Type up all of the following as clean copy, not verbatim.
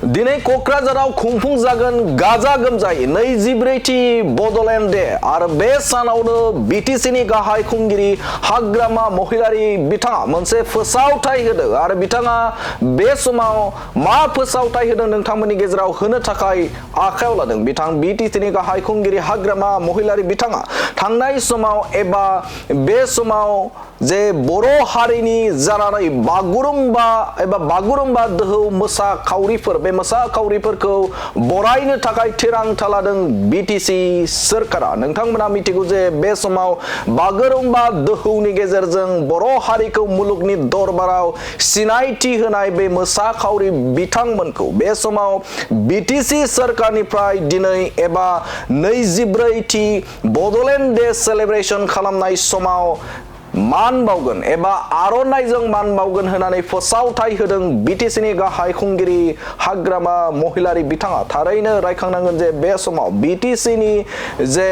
दिनै क'क्राझाराव खुंफुंजागोन गाजा गोमजायै 24थि बड'लेण्ड डे आरो बे सानावनो बिटिसिनि गाहाय खुंगिरि हाग्रामा महिलारि बिथाङा मोनसे फोसावथाय होदों आरो बिथाङा बे समाव मा फोसावथाय होदों नोंथांमोननि गेजेराव होनो थाखाय आखायाव लादों। बिथां बिटिसिनि गाहाय खुंगिरि हाग्रामा महिलारि बिथाङा थांनाय समाव एबा बे समाव जे बर' हारिनि जानानै बागुरुम्बा दोहौ मोसाखावरिफोर बे मोसाखावरिफोरखौ बरायनो थाखाय थिरांथा लादों बिटिसि सोरखारा। नोंथांमोना मिथिगौ जे बे समाव बागुरुम्बा दोहौनि गेजेरजों बर' हारिखौ मुलुगनि दरबाराव सिनायथि होनाय बे मोसाखावरि बिथांमोनखौ बे समाव बिटिसि सोरखारनिफ्राय दिनै एबा 24थि बड'लेण्ड डे सेलिब्रेशन खालामनाय समाव मान बावगोन एबा आर'नाइजों मान बावगोन होननानै फोसावथाय होदों बिटिसिनि गाहाय खुंगिरि हाग्रामा महिलारि बिथाङा। थारैनो रायखांनांगोन जे बे समाव बिटिसिनि जे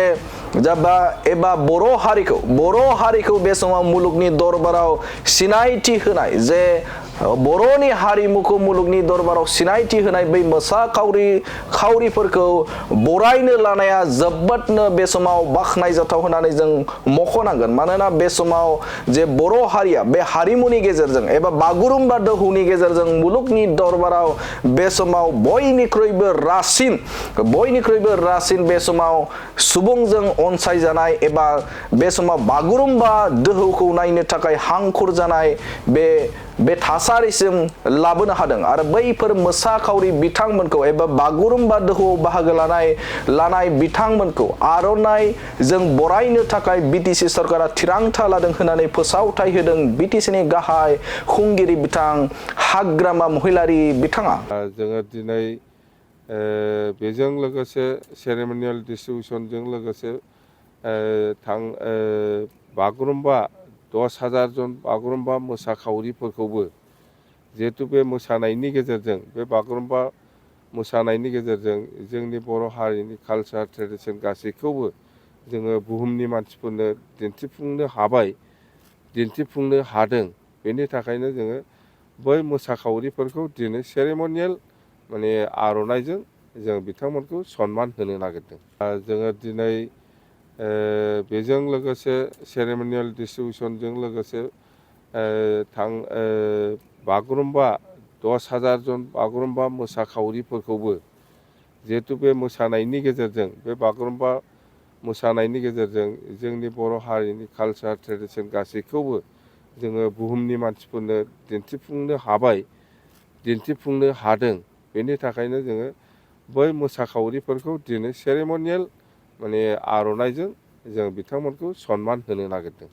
एबा बर' हारिखौ बे समाव मुलुगनि दरबाराव सिनायथि होनाय जे बर'नि हारिमुखौ मुलुगनि दरबाराव सिनायथि होनाय बै मोसाखावरिफोरखौ बरायनो लानाया जोबोदनो बे समाव बाख्नायजाथाव होननानै जों मख'नांगोन। मानोना बे समाव जे बर' हारिया बे हारिमुनि गेजेरजों एबा बागुरुम्बा दोहौनि गेजेरजों मुलुगनि दरबाराव बे समाव बयनिख्रुइबो रासिन बे समाव सुबुंजों अनसायजानाय एबा बे समाव बागुरुम्बा दोहौखौ नायनो थाखाय हांखुर जानाय बे थासारिसिम लाबोनो हादों आरो बैफोर मोसाखावरि बिथांमोनखौ एबा बागुरुम्बा दोहौआव बाहागो लानाय बिथांमोनखौ आर'नाइजों बरायनो थाखाय बिटिसि सरकारा थिरांथा लादों होननानै फोसावथाय होदों बिटिसिनि गाहाय खुंगिरि बिथां हाग्रामा महिलारि बिथाङा। जोङो दिनै बेजों लोगोसे सेरेमनियेल डिस्ट्रिबिउसनजों लोगोसे बागुरुम्बा 10,000 जन बागुरुम्बा मोसाखावरिफोरखौबो जिहेतु बे मोसानायनि गेजेरजों बे बागुरुम्बा मोसानायनि गेजेरजों जोंनि बर' हारिनि कालचार ट्रेडिसन गासैखौबो जोङो बुहुमनि मानसिफोरनो दिन्थिफुंनो हादों। बेनि थाखायनो जोङो बै मोसाखावरिफोरखौ दिनै सेरेमनियेल आर'नाइजों जों बिथांमोनखौ सनमान होनो नागिरदों। जोङो दिनै बेजों लोगोसे सेरेमनियेल डिस्ट्रिबिउसनजों लोगोसे बागुरुम्बा 10,000 जन बागुरुम्बा मोसाखावरिफोरखौबो जिहेतु बे मोसानायनि गेजेरजों बे बागुरुम्बा मोसानायनि गेजेरजों जोंनि बर' हारिनि कालचार ट्रेडिसन गासैखौबो जोङो बुहुमनि मानसिफोरनो दिन्थिफुंनो हादों। बेनि थाखायनो जोङो बै मोसाखावरिफोरखौ दिनै सेरेमनियेल आर'नाइजों जों बिथांमोनखौ सनमान होनो नागिरदों।